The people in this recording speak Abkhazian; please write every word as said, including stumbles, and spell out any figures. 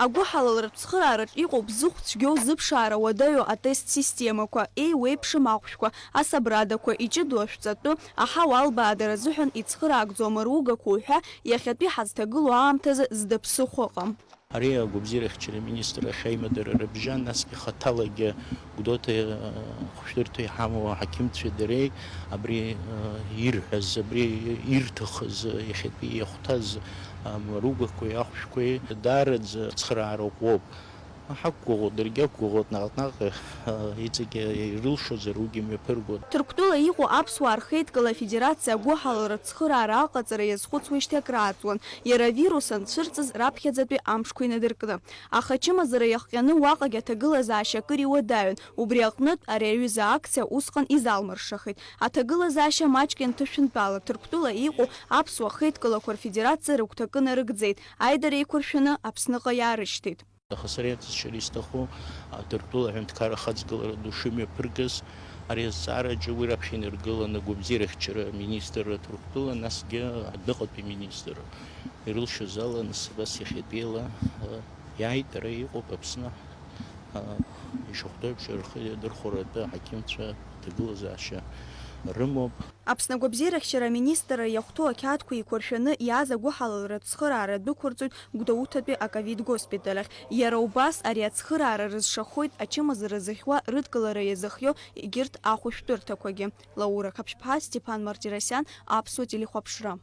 Агәыҳалалратә цхыраараҿ иҟоуп зыхә цәгьоу зыԥшаара уадаҩу атест системақәа, еиуеиԥшым ахәшәқәа, асабрадақәа, иҷыдоу ашәҵатәы, аҳауа албаадара азыҳәан ицхыраагӡоу амаругақәа уҳәа, иахьатәи ҳазҭагылоу аамҭазы зда ԥсыхәа ыҟам. Ари агәабзиарахьчара аминистрра ахь аимадара рыбжьан, насгьы хаҭалагьы Гәдоуҭа, э, ахәшәтәырҭа иҳамоу аҳақьымцәеи дареи абри, э, ирҳәаз, абри ирҭахыз, иахьатәи иахәҭаз, э, амаругақәеи ахәшәқәеи даараӡа цхыраарақәоуп. Ҳақәгәыӷуа, даргьы ақәгәыӷуеит, наҟ-наҟ, э, иҵегьы ирылшозар, уигьы мҩаԥыргоит. Ҭырқәтәыла иҟоу аԥсуаа рхеидкыла афедерациа агәыҳалалратә цхыраара аҟаҵара иазхәыцуеижьҭеи акрааҵуан, иара авирус анцәырҵыз раԥхьаӡатәи амшқәа инадыркны. Аха ачымазара иахҟьаны уаҟагь аҭагылазаашьа акыр иуадаҩын, убри аҟнытә ари аҩыза акциа усҟан изалмыршахеит. Аҭагылазаашьа маҷк ианҭышәынтәала, Ҭырқәтәыла иҟоу аԥсуа хеидкылақәа рфедерациа рыгәҭакы нарыгӡеит, аидара еиқәыршәаны Аԥсныҟа иаарышьҭит. Аха сара иаҵшьыр исҭаху, а, Ҭырқәтәыла аҳәынҭқарра ахаҵгылара ду шымҩаԥыргаз, ари азҵаараҿы уи раԥхьа инаргыланы агәабзиарахьчара аминистрра Ҭырқәтәыла, насгьы адәныҟатәи министр ирылшоз ала, нас абас иахьатәиала, а, иааит, ара иҟоуп Аԥсны, а, ишахәҭоу еиԥш рхы иадырхәо атәы аҳақьымцәа аҭагылазаашьа рымоуп. Аԥсны агәабзиарахьчара аминистрра иахәҭоу ақьаадқәа еиқәыршәаны иааз агәыҳалалратә цхыраара дәықәырҵоит Гәдоуҭатәи аковид госпиталь ахь. Иара убас ари ацхыраара рызшахоит ачымазара зыхьуа рыдкылара иазыхиоу егьырҭ ахәышәтәырҭақәагьы. Лаура Қаԥшьԥҳа, Стеԥан Мартиросиан, Аԥсуа телехәаԥшра.